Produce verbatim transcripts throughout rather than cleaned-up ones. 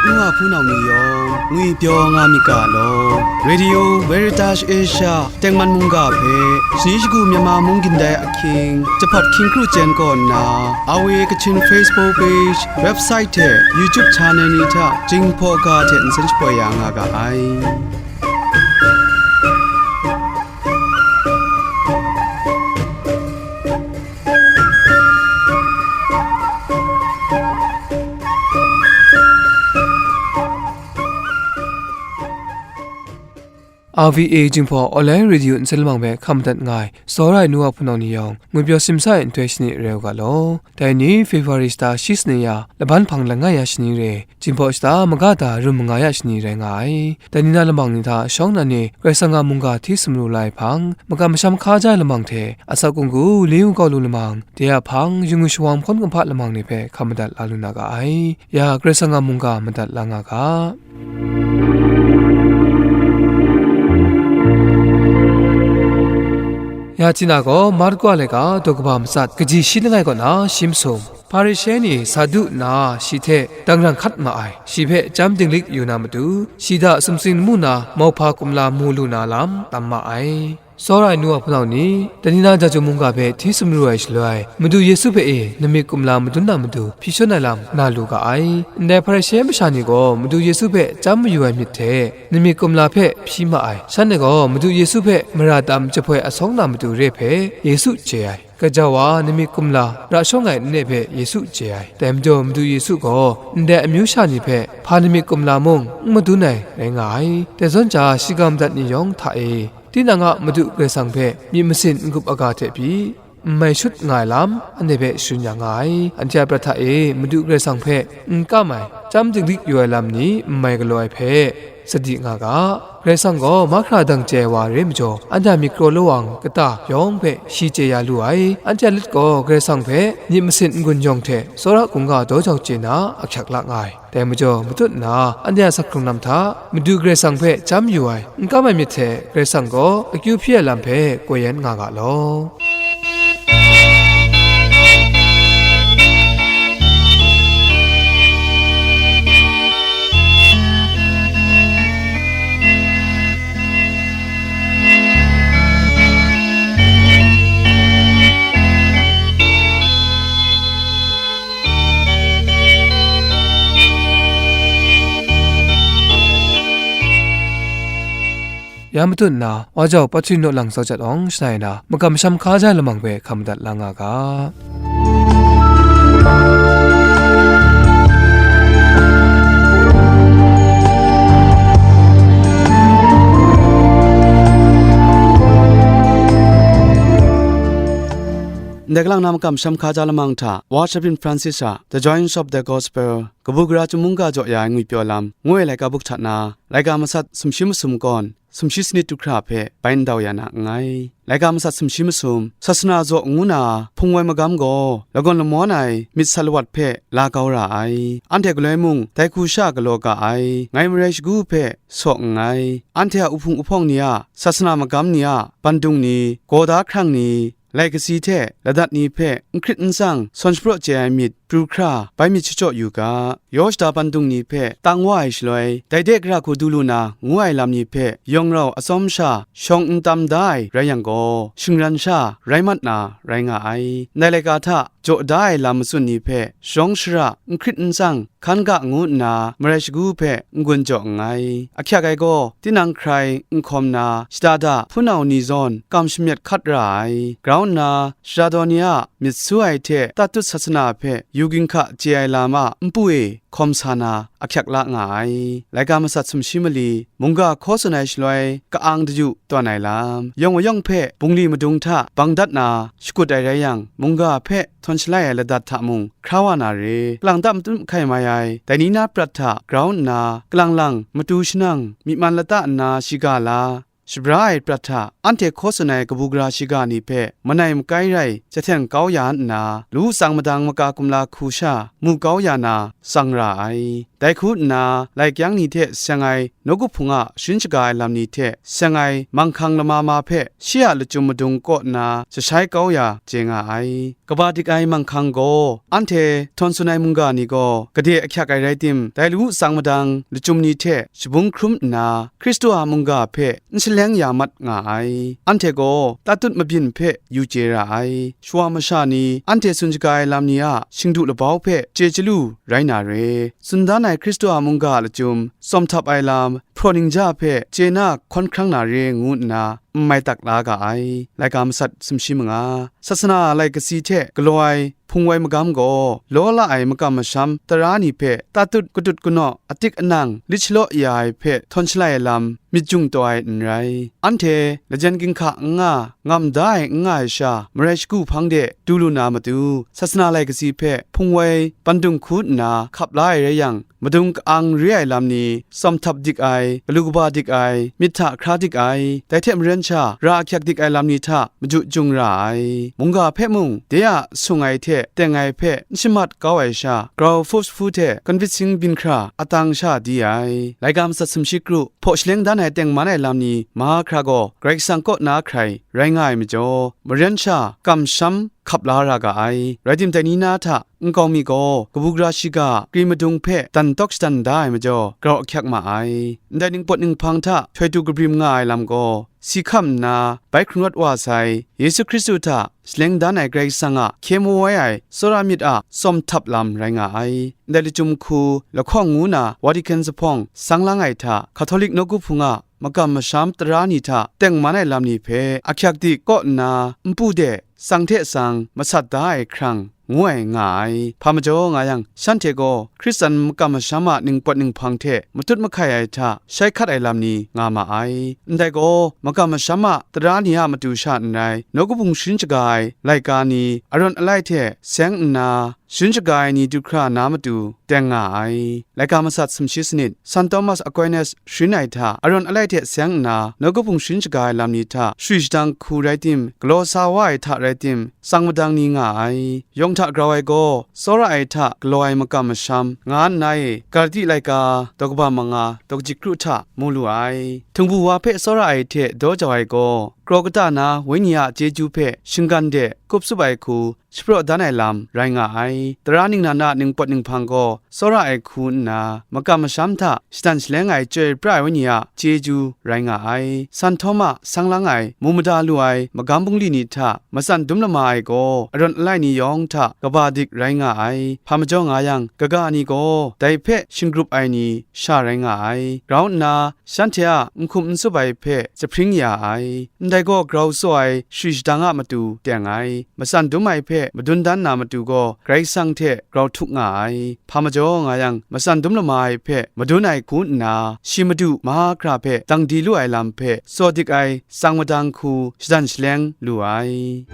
N wa hpunau ni yawng ngwipyaw nga myit ga law. Radio Veritas Asia tengman mungga hpe shani shagu Myanmar mung gindai ahkying, jahpat hkying kru chyen kaw nna, R V A Kachin Facebook page, website hte YouTube channel ni hta Jinghpaw ga hte nsen shapoi ya nga ga ai. R V A Jinghpaw Online Radio nsen lamang hpe hkam madat nga ai, tsawra ai nu wa hpunau ni yawng, ngwipyaw simsa ai nhtoi shani re u ga law. Dai ni February shata shi sane ya, laban hpang langai ya shani re, Jinghpaw shata maga da rum manga ya shani rai nga ai. Dai ni na lamang ni hta shawng nnan e Karai Kasang a mungga hti sumru la ai hpang, makam masham hkaja ai lamang hte, asak kunggu, lingu kau lu lamang, de a hpang, yung u shawang hkawn kumhpa lamang ni hpe hkam madat la lu na ga ai. Ya Karai Kasang a mungga madat la nga ga. Ya Tina gaw Marku a laika daw kaba matsat kaji shi langai kaw na shi masum, Hparishe ni sa du nna shi hte dangrang hkat ma ai, shi hpe chyam dinglik yu na matu, shi hta sumsing lamu na mauhpa kumla mu lu na lam tam ma ai. Tsawra ai nu wa hpunau ni, dai ni na Jahtum mungga hpe hti sumru ai shaloi, Madu Yesu hpe e namyit kumla madun na matu hpyi shawn ai lam na lu ga ai. Ndai Hparishe masha ni gaw Madu Yesu hpe chyam mayu ai myit hte, namyit kumla hpe hpyi ma ai. Shanhte gaw Madu Yesu hpe mara tam jahpoi asawng na matu re hpe Yesu chye ai. Gaja wa namyit kumla ra shawng ai nne hpe Yesu chye ai. Dai majaw Madu Yesu gaw ndai amyu sha ni hpe hpa namyit kumla mung n madun ai rai nga ai. Dai zawn ja, shiga madat ni yawng hta e, tinang a Madu Karai Kasang hpe myit masin n-gup aga hte pyi, n mai shut nga ai lam, anhte hpe sharin ya nga ai. Anhte a prat hta e Madu Karai Kasang hpe n kam ai, chyam dinglik yu ai lam ni n mai galaw ai hpe, sadi nga ga. Karai Kasang gaw mahkra dang chye ai wa re majaw, anhte a myit kraw lawang kata yawng hpe shi chye ya lu ai. Anhte a lit gaw Karai Kasang hpe myit masin n-gun yawng hte tsawra hkungga daw jau chye na ahkyak la nga ai. Dai majaw, matut nna anhte a sak hkrung lam hta Madu Karai Kasang hpe chyam yu ai, n kam ai myit hte Karai Kasang gaw akyu hpyi ai lam hpe koi yan nga ga law. Ya matut nna, wa jau Patrino lang tsau jat awng shangai na, makam masham hkaja ai lamang hpe hkam madat la nga ga. Ndai kalang na makam masham hkaja lamang hta, Worship in Francis a The Joys of the Gospel, kabu gara chyum mungga jaw ya ai ngwipyaw lam, ngu ai laika buk hta na, laika masat sumshi masum kawn, sumshi sanit du hkra hpe bai ndau ya na nngai. Laika masat sumshi masum, sasana zaw ngu na hpung woi magam gaw, lagawn lamawn ai myit sat lawat hpe la kau ra ai. Anhte galoi mung, dai hku sha galaw ga ai, ngai marai shagu hpe saw nngai. Anhte a uhpung uhpawng ni a, sasana magam ni a, bandung ni, gaw da hkrang ni, lai kasi hte ladat ni hpe n hkrit n tsang sawn shapraw chye ai myit pru hkra bai myit shachyaw yu ga. Yaw shada bandung ni hpe tang wa ai shaloi, dai de gara hku du lu na ngu ai lam ni hpe yawng rau atsawm sha shawng n tam da ai rai yang gaw, shingran sha rai mat na rai nga ai. Ndai laika hta jaw da ai lam matsun ni hpe sharawng shara n hkrit n tsang hkan ga ngu nna marai shagu hpe n-gun jaw nngai. Ahkyak ai gaw, tinang hkrai n hkawm na, shada da hpunau ni zawn kam shamyet hkat ra ai. Grau nna, shada daw ni a myit su ai hte tatut sasana hpe yu ginhka chye ai lam a npu e hkawm sa na ahkyak la nga ai. Laika masat sumshi mali, mungga hkaw tsun ai shaloi, ka-ang daju tawn ai lam, yawng mayawng hpe bungli madung hta bang dat na shakut ai rai yang, mungga hpe htawn shalai ai ladat hta mung hkra wa na re, kalang ta matut mahkai mai ai, dai ni na prat hta grau nna, kalang lang, matu shanang, myi man lata nna shiga la, shabra ai prat hta, anhte hkaw tsun ai kabu gara shiga ni hpe manai makai rai jahten kau ya nna, lu tsang madang maka kumla hku sha mu kau ya na tsang ra ai. Dai hku nna, lai kyang ni hte seng ai nawku hpung a sharin shaga ai lam ni hte seng ai manghkang lama ma hpe shi a lachyum madung kaw nna jashai kau ya chye nga ai. Kaba dik ai manghkang gaw, anhte htawn tsun ai mungga ni gaw gade ahkyak ai rai tim, dai lawu tsang madang lachyum ni hte shabung hkrum nna, Hkristu a mungga hpe n shaleng ya mat nga ai. Anhte gaw tatut mabyin hpe yu chye ra ai. Shawa masha ni anhte tsun shaga ai lam ni a shingdu labau hpe chye chyalu rai na re. Tsun dan ai Hkristu a mungga a lachyum tsawm htap ai lam, hpraw ningja hpe chye na hkawn hkrang na re ngu nna n mai tak la ga ai. Laika masat sumshi manga. Sasana lai kasi hte galaw ai hpung woi magam gaw, law la ai makam masham tara ni hpe tatut katut kanaw, atik anang lit shalaw ya ai hpe htawn shalai ai lam myit jung taw ai n rai. Anhte lajen ginhka n nga, ngam da ai n nga ai sha, marai shagu hpang de du lu na matu, sasana lai kasi hpe hpung woi bandung hku nna hkap la ai rai yang, madung ka-ang re ai lam ni, tsawm htap dik ai, galu kaba dik ai, myit hta hkra dik ai, dai hte maren sha, ra ahkyak dik ai lam ni hta maju jung ra ai. Mungga hpe mung, de a sung ai hte teng ai hpe n shamat kau ai sha, grau hpu jahpu hte convincing byin hkra atang sha di ai. Laika masat sumshi kru, hpaw shaleng dan ai tengman ai lam ni mahkra gaw Karai Kasang kaw na hkrai rai nga ai majaw, maren sha kamsham hkap la ra ga ai. Rai tim, dai ni na hta nkau mi gaw kabu gara shiga kri madung hpe dan tawk shadan da ai majaw, grau ahkyak ma ai. Ndai ningpawt ninghpang hta htoi tu kabrim nga ai lam gaw, si hkam nna bai hkrung rawt wa sai Yesu Hkristu hta shaleng dan ai Karai Kasang a hkye mawai ai tsawra myit a tsawm htap lam rai nga ai. Ndai lachyum hku lahkawng ngu na Vatican zuphpawng sang lang ai hta, Hkatolik nawku hpung a makam masham tara ni hta tengman ai lam ni hpe ahkyak dik kaw nna npu de tsang hte tsang masat da ai hkrang ngu ai nga ai. Hpa majaw nga yang, shanhte gaw Hkristan makam masham a ningpawt ninghpang hte matut mahkai ai hta shai hkat ai lam ni nga ma ai. Ndai gaw, makam masham a tara ni a matu sha n rai, nawku hpung sharin shaga ai laika ni, arawn alai hte seng nna, sharin shaga ai ni du hkra na matu teng nga ai. Laika masat sumshi sanit, San Thomas Aquinas sharin ai hta arawn alai hte seng nna, nawku hpung sharin shaga ai lam ni hta shari shadang hku rai tim, galaw sa wa ai hta rai tim, tsang madang ni nga ai. Yawng hta grau ai gaw, tsawra ai hta galaw ai makam masham, nga nna e, Galati laika, daw kaba manga, daw kaji kru hta mu lu ai. Htingbu wa hpe tsawra ai hte daw jau ai gaw, kraw kata na Wenyi a chyeju hpe shinggan de kup tsup ai hku, shapraw dan ai lam rai nga ai. Tara ningnan a ningpawt ninghpang gaw tsawra ai hku nna, makam masham hta shadan shaleng ai Chyoi pra ai Wenyi a chyeju rai nga ai. San Htawma sang lang ai, mu mada lu ai magam bungli ni hta matsan dum lama ai gaw, arawn alai ni yawng hta kaba dik rai nga ai. Hpa majaw nga yang, kaga ni gaw dai hpe shinggrup ai ni sha rai nga ai. Grau nna, shanhte a n hkum n tsup ai hpe jahpring ya ai. Ndai gaw grau tsaw ai shari shadang a matu teng ai, matsan dum ai hpe madun dan na matu gaw Karai Kasang hte grau htuk nga ai. Hpa majaw nga yang, matsan dum lama ai hpe madun ai hku nna, shi Madu mahkra hpe dang di lu ai lam hpe tsaw dik ai tsang madang hku shadan shaleng lu ai.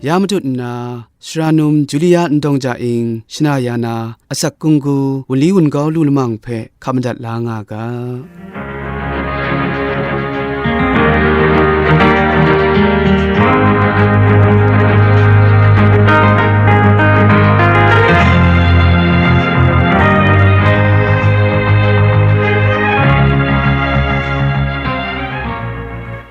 Ya matut nna, Sara num Julia Ndawng Ja Ing shana ya na, asak kunggu wunli wungau lu lamang hpe hkap madat la nga ga.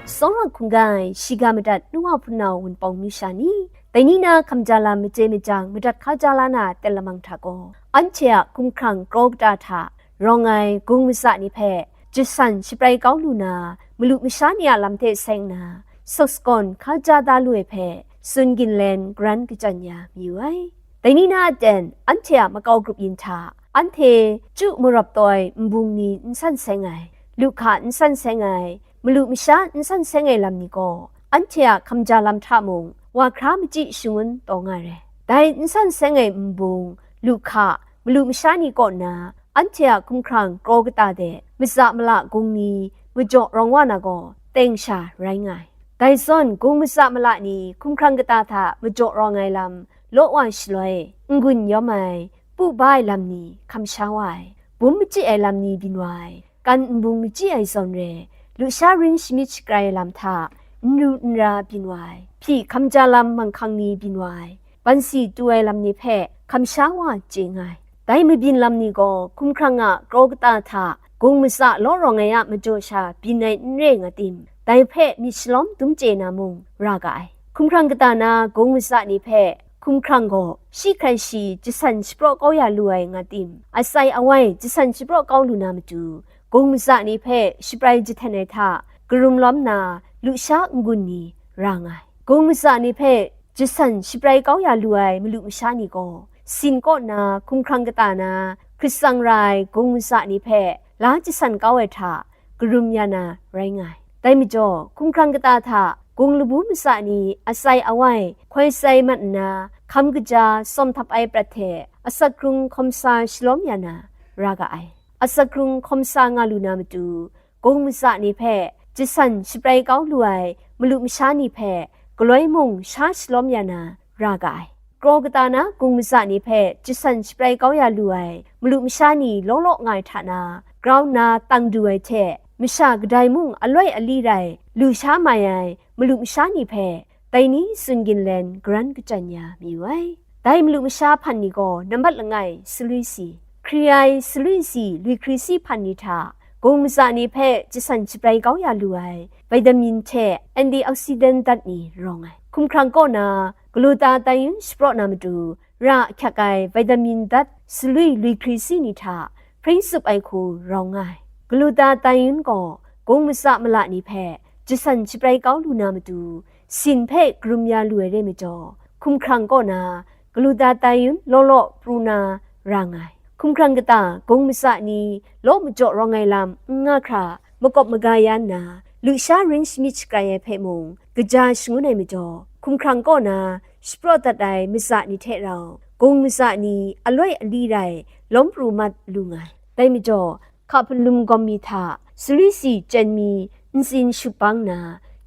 Tsawra hkungga ai shiga madat nu wa hpunau wunpawng mi sha ni, dai ni na hkamja lam maje majang madat hkaja la na ten lamang hta gaw, anhte a hkumhkrang kraw kata hta rawng ai gung matsa ni hpe jasan shabrai kau lu na, malu masha ni a lam hte seng na, sawk sagawn hkaja da lu ai hpe tsun ginlen garan kachyan ya mayu ai. Dai ni na aten, anhte a makau grup yin hta, anhte chyu marawp taw ai nbung ni n san seng ai, lu hka n san seng ai, malu masha n san seng ai lam ni gaw, anhte a hkamja lam hta mung, wa hkra machyi shangun taw nga ai. Dai n san seng ai nbung, lu hka, malu masha ni kaw na, anhte a hkumhkrang kraw kata de, matsa mala gung ni majaw rawng wa na gaw, teng sha rai nga ai. Dai zawn, gung matsa mala ni hkumhkrang kata hta majaw rawng ai lam law wa shaloi, n-gun yawm ai, pu ba ai lam ni hkam sha wa ai, bum machyi ai lam ni byin wa ai, kan nbung machyi ai zawn re, Lusha rin shamyit shakrai ai lam hta, n ru n ra byin wa ai, hpyi hkamja lam manghkang ni byin wa ai, bansi tu ai lam ni hpe hkamsha wa chye nga ai. Dai mabyin lam ni gaw hkumhkrang a kraw kata hta gung matsa law rawng ai a majaw sha byin ai n re nga tim, dai hpe myit shalawm dum chye na mung ra ga ai. Hkumhkrang kata na gung matsa ni hpe hkumhkrang gaw shi hkrai shi jasan shapraw kau ya lu ai nga tim, atsai awai jasan shapraw kau lu na matu, gung matsa ni hpe shaprai jahten ai hta karum lawm na lusha n-gun ni ra nga ai. Gung matsa ni hpe jasan shaprai kau ya lu ai malu masha ni gaw, sin kaw na hkumhkrang kata na hkritsang ra ai gung matsa ni hpe la jasan kau ai hta karum ya na rai nga ai. Dai majaw, hkumhkrang kata hta gung labu matsa ni atsai awai hkoi tsai mat nna, hkam kaja tsawm htap ai prat hte asak hkrung hkawm sa shalawm ya na ra ga ai. Asak hkrung hkawm sa nga lu na matu, gung matsa ni hpe jasan shaprai kau lu ai malu masha ni hpe galoi mung sha shalawm ya na ra ga ai. Kraw kata na gung matsa ni hpe jasan shaprai kau ya lu ai malu masha ni law law nga ai hta na, grau nna tang du ai hte, masha kadai mung aloi ali rai lu sha mai ai malu masha ni hpe, dai ni tsun ginlen garan kachyan ya mayu ai. Dai malu masha hpan ni gaw nambat langai salwi si, hkri ai salwi si, luihkri si hpan ni hta gung matsa ni hpe jasan shaprai kau ya lu ai vitamin hte antioxidant dat ni rawng ai. Hkumhkrang kaw na glutathione shapraw na matu ra ahkyak ai vitamin dat salwi luihkri si ni hta hpring tsup ai hku rawng nga ai. Glutathione gaw gung matsa mala ni hpe jasan shaprai kau lu na matu, sin hpe karum ya lu ai re majaw, hkumhkrang kaw na glutathione law law pru na ra nga ai. Hkumhkrang kata gung matsa ni law majaw rawng ai lam n nga hkra makawp maga ya nna, lusha rin shamyit shakrai ai hpe mung kaja shangun ai majaw, hkumhkrang kaw na shapraw dat ai matsa ni hte rau, gung matsa ni aloi ali rai lawm pru mat lu nga ai. Dai majaw, hka hpalum gawm mi hta, salwi si chyen mi ntsin shup bang na,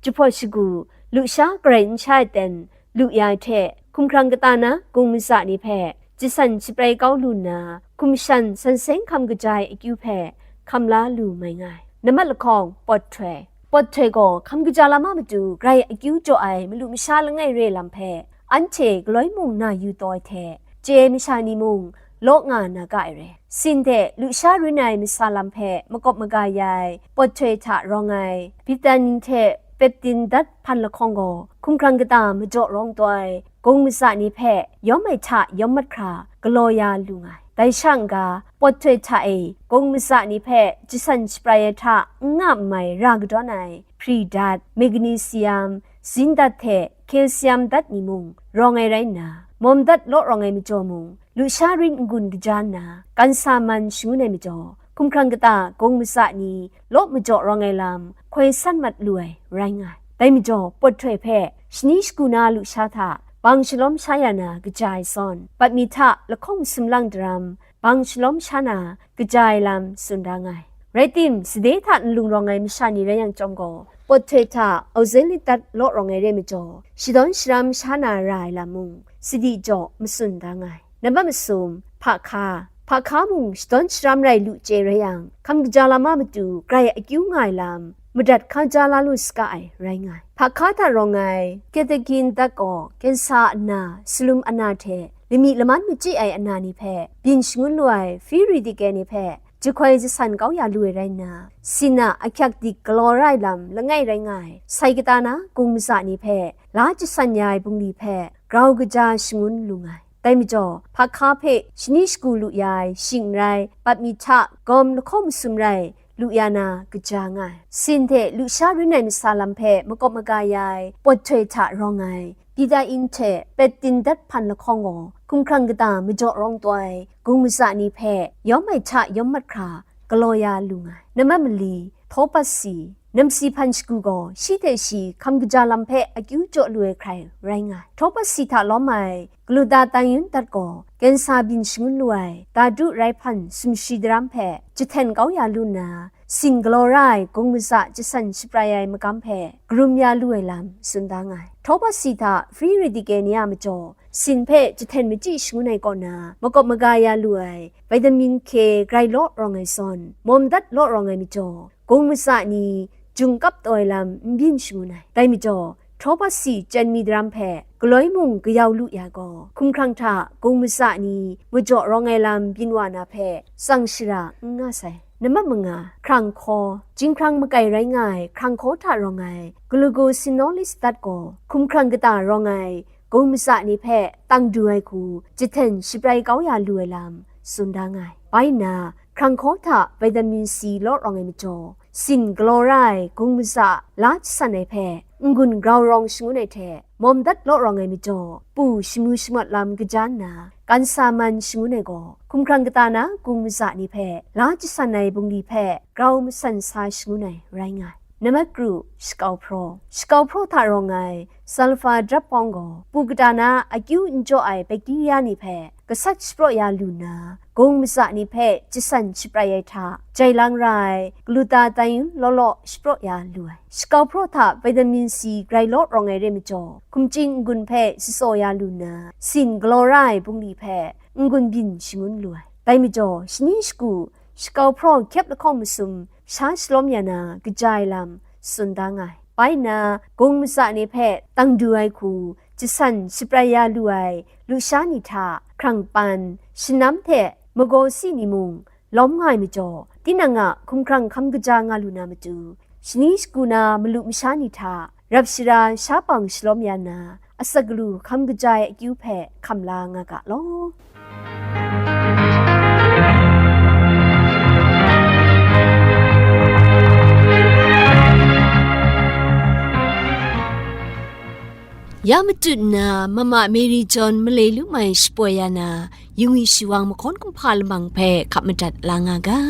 jahpawt shagu, lusha garai n sha ai ten, lu ya ai hte, hkumhkrang kata na gung matsa ni hpe jasan shaprai kau lu nna, hkum shan san seng hkam kaja ai akyu hpe hkam la lu mai nga ai. Nambat lahkawng, pawt htoi. Pawt htoi gaw hkam kaja lam a matu grai akyu jaw ai malu masha langai re lam hpe, anhte galoi mung na yu taw ai hte, chye ai masha ni mung law nga na ga ai re. Sin hte lusha rin ai masa lam hpe makawp maga ya ai pawt htoi hta rawng ai, betanin hte peptin dat hpan lahkawng gaw, hkumhkrang kata majaw rawng taw ai gung matsa ni hpe yawm ai hta yawm mat hkra galaw ya lu nga ai. Dai sha n-ga, pawt htoi hta e gung matsa ni hpe jasan shaprai ai hta n nga n mai ra kadawn ai, hpri dat, magnesium, zinc dat hte calcium dat ni mung rawng ai rai nna, mawm dat law rawng ai majaw mung, lusha rin n-gun kaja nna, kansa man shangun ai majaw, hkumhkrang kata gung matsa ni law majaw rawng ai lam hkoi san mat lu ai rai nga ai. Dai majaw, pawt htoi hpe shani shagu na lusha hta bang shalawm sha ya na kaja ai zawn, bat mi hta lahkawng sumlang daram bang shalawm sha na kaja ai lam tsun da nga ai. Rai tim, sade hta nlung rawng ai masha ni rai yang chyawm gaw, pawt htoi hta auzelic dat law rawng ai re majaw, shadawn sharam sha na ra ai lam mung, sadi jaw matsun da nga ai. Nambat masum, hpa hka. Hpa hka mung shadawn sharam rai lu chye rai yang, hkam kaja lam a matu grai akyu nga ai lam, madat hkaja la lu saga ai rai nga ai. Hpa hka hta rawng ai catechin dat gaw, kensa ana, salum ana hte lami laman machyi ai ana ni hpe byin shangun lu ai free radical ni hpe jahkoi jasan kau ya lu ai rai nna, sin a ahkyak dik galaw ra ai lam langai rai nga ai, sai kata na gung matsa ni hpe la jasan ya ai bungli hpe grau kaja shangun lu nga ai. Dai majaw, hpa hka hpe shani shagu lu ya ai shing n rai, bat mi hta gawm lahkawng masum rai lu ya na kaja nga ai. Sin hte lusha rin ai masa lam hpe makawp maga ya ai pawt htoi hta rawng ai, betanin hte peptin dat hpan lahkawng gaw, hkumhkrang kata majaw rawng taw ai gung matsa ni hpe yawm ai hta yawm mat hkra galaw ya lu nga ai. Nambat mali, htawpatsi. Namsi hpan shagu gaw shi hte shi hkam kaja lam hpe akyu jaw lu ai hkrai rai nga ai. Htawpatsi hta lawm ai glutathione dat gaw, kensa byin shangun lu ai, dadu rai hpan sumshi daram hpe jahten kau ya lu nna, sin galaw ra ai gung matsa jasan shaprai ai magam hpe karum ya lu ai lam tsun da nga ai. Htawpatsi hta free radical ni a majaw, sin hpe jahten machyi shangun ai kaw na makawp maga ya lu ai vitamin K grai law rawng ai zawn, mawm dat law rawng ai majaw, gung matsa ni jung kap taw ai lam n byin shangun ai. Dai majaw, Htawpasi chyen mi daram hpe galoi mung kayau lu ya gaw, hkumhkrang hta gung matsa ni majaw rawng ai lam byin wa na hpe tsang shara n nga sai. Nambat manga, hkrang hkaw, jinghkrang makai rai nga ai hkrang hkaw hta rawng ai Glucosinolysis dat gaw, hkumhkrang kata rawng ai gung matsa ni hpe tang du ai hku jahten shaprai kau ya lu ai lam tsun da nga ai. Bai nna, hkrang hkaw hta vitamin C law rawng ai majaw, sin galaw ra ai gung matsa la jasan ai hpe n-gun grau rawng shangun ai hte, mawm dat law rawng ai majaw, pu shamu shamawt lam kaja nna, kansa man shangun ai gaw, hkumhkrang kata na gung matsa ni hpe la jasan ai bungli hpe grau masan sa shangun ai rai nga ai. Nambat kru, shakau hpraw. Shakau hpraw hta rawng ai sulfur drap pawng gaw, pu kata na akyu n jaw ai bakteria ni hpe gasat shapraw ya lu nna, gung matsa ni hpe jasan shaprai ai hta, jai lang ra ai glutathione law law shapraw ya lu ai. Shakau hpraw hta vitamin C grai law rawng ai re majaw, hkumching n-gun hpe shatsaw ya lu nna, sin galaw ra ai bungli hpe n-gun byin shangun lu ai. Dai majaw, shani shagu, shakau hpraw hkyep lahkawng masum sha shalawm ya na kaja ai lam tsun da nga ai. Bai nna, gung matsa ni hpe tang du ai hku jasan shaprai ya lu ai lusha ni hta, hkrang pan, shanam hte magaw si ni mung lawm nga ai majaw, tinang a hkumhkrang hkam kaja nga lu na matu, shani shagu na malu masha ni hta rap shara sha pang shalawm ya nna, asak galu hkam kaja ai akyu hpe hkam la nga ga law. Ya matut nna, Mama Mary John malai lu mai shapoi ya na, yungwi shiwang mahkawn kumhpa lamang hpe hkap madat la nga ga.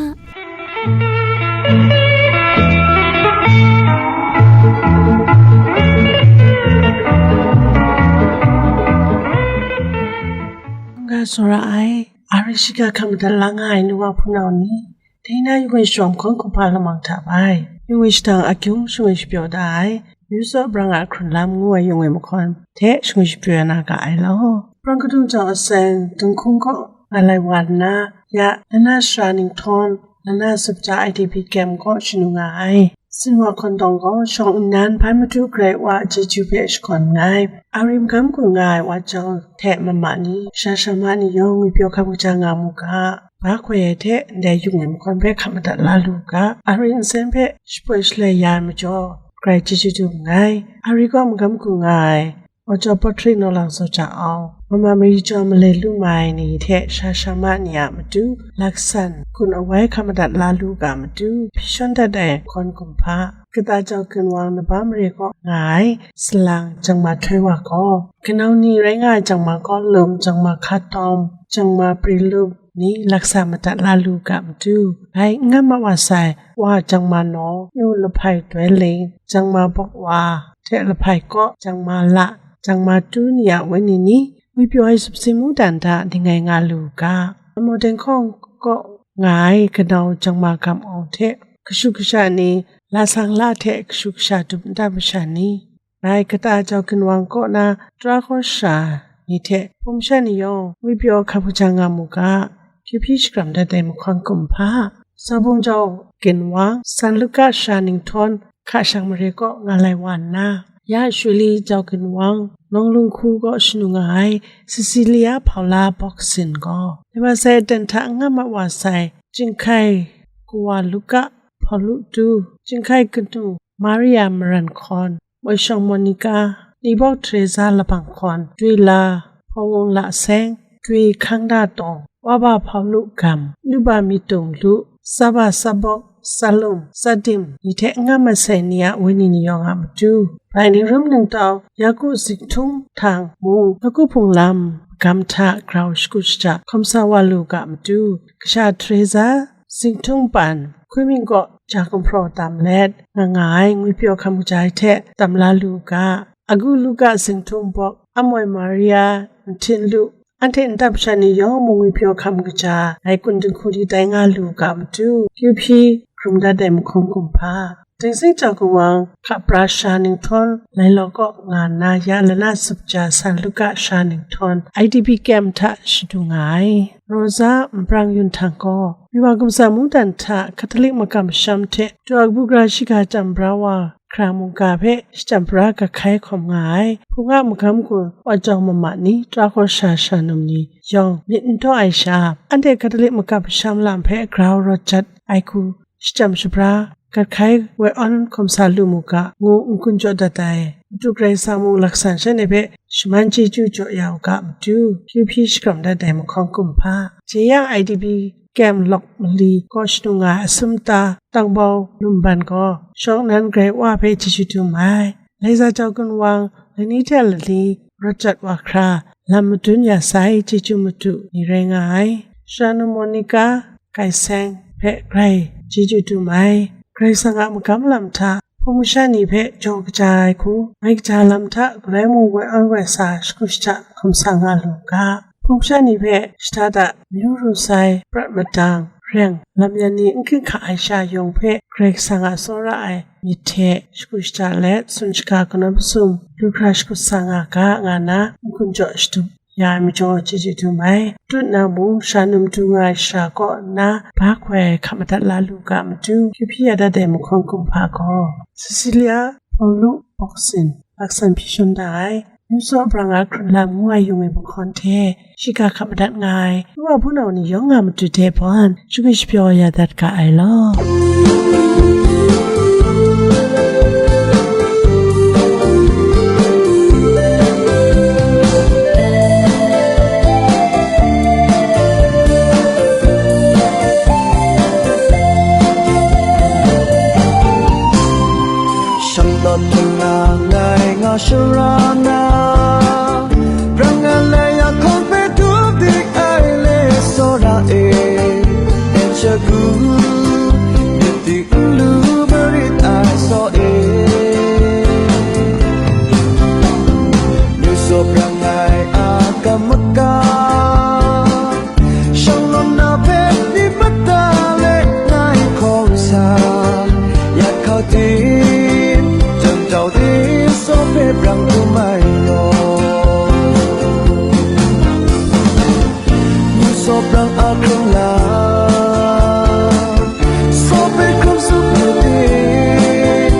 Nga tsawra ai, a rai shiga hkap madat la nga ai nu wa hpunau ni, dai na yungwi shiwang mahkawn kumhpa lamang hta bai, yungwi shadang akyung shangwi shapyaw da ai, Myu Tsaw Brang a Hkrun Lam ngu ai yungwi mahkawn hte shangwi shapyaw na ga ai law. Brang kadung jau asen, dinghkung kaw nga lai wa nna, ya, lana sara ninghtawn, lana sumja I D P camp kaw shanu nga ai. Sinwa hkawndawng gaw shawng nnan bai matu Karai Wa a chyeju hpe shakawn nngai. A rim gam gun nga ai wa jau hte mama ni, sha sha ma ni yawng ngwipyaw hkam kaja nga mu ga. Ba hkoi ai hte ndai yungwi mahkawn hpe hkap madat la lu u ga. A ri nsen hpe shapoi shaloi ya ai majaw, Karai chyeju dum nngai. A ri gaw magam gun nga ai, Wa jau Patrick Nawlang Tsaw Ja Aung, Mama Mary John malai lu mai ni hte sha sha ma ni a matu, laksan, gun awai hkap madat la lu ga matu, hpyi shawn dat ai hkawn kumhpa, kata jau ginwang naba mare kaw nga ai, salang, Jangma Htoi Wa gaw, kanau ni rai nga ai Jangma Kawlum, Jangma Hkatawm, Jangma Prilum ni laksa madat la lu ga matu, rai n nga ma wa sai, Wa Jangma Naw, Nyu Lahpai Doi Ling, Jangma Bawk Wa, hte Lahpai Kaw, Jangma La, Jangma Tu ni a wenyi ni, ngwipyaw ai sumsing mungdan hta dingai nga lu u ga. Amo Denghkawng kaw nga ai kanau Jangma Gam Aung hte kashu kasha ni, lasang la hte kashu kasha dum nta masha ni, rai kata jau ginwang kaw na tara kaw sha ni hte hpung masha ni yawng ngwipyaw hkap kaja nga mu ga, kyu hpyi shakram dat ai mahkawn kumhpa, Sabung jau ginwang, San Luka sara ninghtawn, hka shang mare kaw nga lai wa nna, ya Shuli jau ginwang, Nawng Lung Hku kaw shanu nga ai, Cecilia Paula Boksin gaw, dai wa sai aten hta n nga ma wa sai, Chyinghkai kawa Luka, Hpawlu Tu, Chyinghkai kanu Maria Maran Hkawn, Moi Shawng Monica, Nibawk Teresa Labang Hkawn, Dwi La, Hpawng Wung La Seng, Dwi Hkang Da Tawng, Waba Hpawlu Gam, Nuba Myit Tung Lu, Saba Sabawk, Salum, Sadim, ni hte n nga masai ni a wenyi ni yawng a matu, rai ningrum ningtau, Yaku Zinghtung Htang mung, Yaku Hpung Lam gam hta grau shakut shaja hkawm sa wa lu ga matu, Kasha Teresa Zinghtung Pan, Hkui Ming kaw ja gumhpraw tam let nga nga ai ngwipyaw hkam kaja ai hte tam la lu u ga, Agu Luka Zinghtung Bawk, Amoi Maria, Nhtin Lu, anhte nta masha ni yawng mung ngwipyaw hkam kaja ai kun dinghku di tai nga lu u ga matu, kyu hpyi hkrum dat ai mahkawn kumhpa, Dingzing Jau Gun Wang, Hka Pra Sha Ninghtawn, Lailawk Kaw nga nna ya lana tsup ja San Luka Sha Ninghtawn, I D P camp hta shadu nga ai. Rosa Nbrang Yun Htang gaw, Viwa Gumsa Mungdan hta Catholic makam masham hte Daw Kabu Gara shiga chyam bra wa hkra mungga hpe shachyam bra gat hkai hkawm nga ai. Hpung a magam gun, wa jawng mama ni, tara hkawsha sha num ni yawng myit n taw ai sha, anhte Catholic makam masham lam hpe grau rawt jat ai hku shachyam shabra gat hkai woi awn hkawm sa lu mu ga, ngu n-gun jaw dat ai. Madu Karai Kasang mung laksan shanhte hpe shaman chyeju jaw ya u ga, Madu Q P shakram dat ai mahkawng kumhpa. Jeyang I D P camp lawk mali kaw shadung nga ai asum ta tangbau numban gaw, shawng nnan Karai Wa hpe chyeju dum ai. Laiza Jau Gun Wang, lani hte lani rawt jat wa hkra, lam madun ya sai chyeju madu ni rai nga ai. Shanu Monica, Kai Seng hpe grai chyeju dum ai. Karai Kasang a magam lam hta hpung masha ni hpe jaw kaja ai hku, mai kaja lam hta galoi mung woi awn woi sa, shagu shada hkawm sa nga lu u ga, hpung masha ni hpe shada da, myu ru sai, prat madang, reng, lam yan ni n hkring hka ai sha yawng hpe Karai Kasang a tsawra ai myit hte shagu shada let, tsun shaga kanawn masum lu hkra shagu sa nga ga, nga na n-gun jaw shadum ya ai majaw chyeju dum ai. Tut na mung, sha num du nga ai sha kaw nna ba hkoi ai hkap madat la lu ga, Madu Q P ya dat ai mahkawng kumhpa gaw, Cecilia Paulu Boxing, laksan hpyi shun da ai. Myu Tsaw Brang a Hkrun Lam ngu ai yung e mahkawn hte shiga hkap madat nga ai, nu wa hpunau ni yawng a matu de bawn shagwi shapyaw ya dat ga ai law. Shanglawt hpang na ngai nga shara na, brang nga lai ya hkawng hpe dup dik ai le tsawra e, en shagu myit dik n lu marit ai saw e. Myu Tsaw Brang ngai a kam maka, shang lawn na hpe myit mada le ngai hkawm sa, ya hkau tim, jan jau tim, saw hpe brang hkrum ai law. Myu Tsaw Brang a Hkrun Lam, saw hpe hkrum tsup lu tim,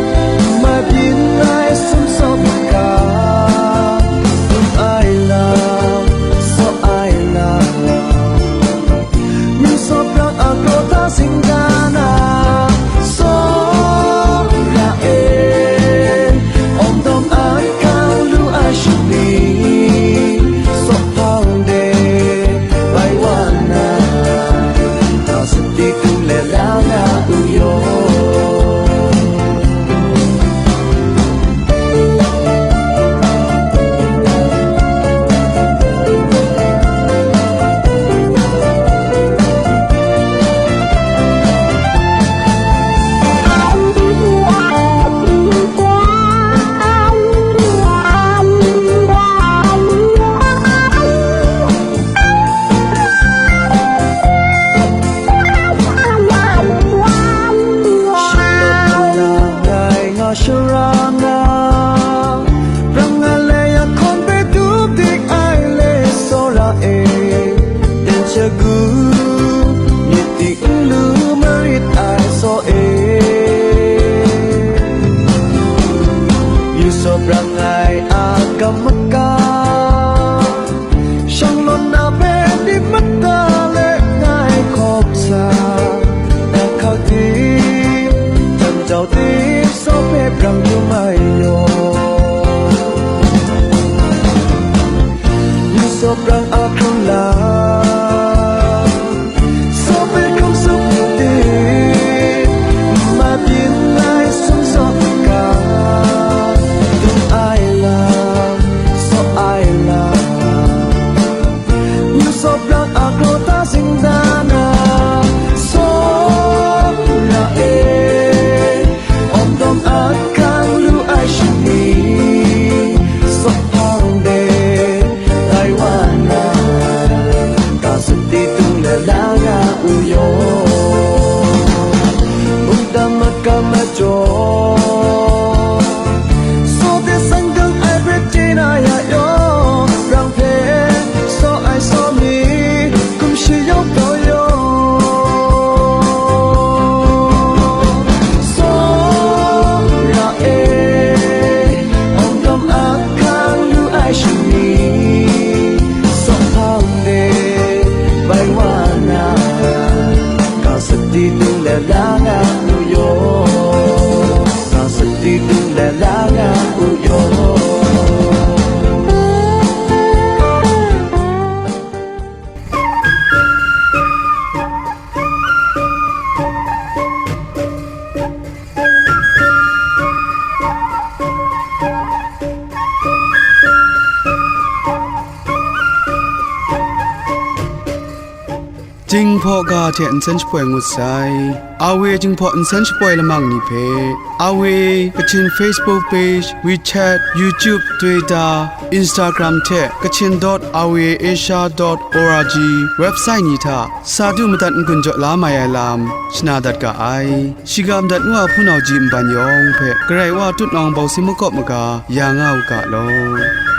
mai byin ai sum saw maka, dum ai lam, saw ai lam. Myu Tsaw Brang a kraw hta singdan a, tsawra e, awng dawm ahkang lu ai shanglin, saw hpang de bai wa na, hta sut di hkrum let la nga u yaw. Shara na, brang nga lai ya hkawng hpe dup dik ai le tsawra e, ten shagu myit dik n lu marit ai saw e. Myu Tsaw Brang ngai a kam maka, shang lawn na hpe myit mada le ngai hkawm sa, na hkau tim, jan jau tim, saw hpe brang hkrum ai yaw. Myu Tsaw Brang a Hkrun Lam, saw hpe hkrum tsup lu tim, mai byin ai sum saw maka, dum ai lam, saw ai lam. Myu Tsaw Brang a kraw hta singdan a, tsawra e, awng dawm ahkang lu ai shani, saw hpang de tai wa na, Jinghpaw ga hte nsen shapoi ngut sai. Awe Jinghpaw nsen shapoi lamang ni hpe, Awe Kachin Facebook page, WeChat, YouTube, Twitter, Instagram hte Kachin dot awe asia dot org website ni hta sa du madat n-gun jaw la mai ai lam shana dat ga ai. Shiga madat ngu a hpunau ji nban yawng hpe Karai Wa tutnawng bawsin makawp maga ya nga u ga law.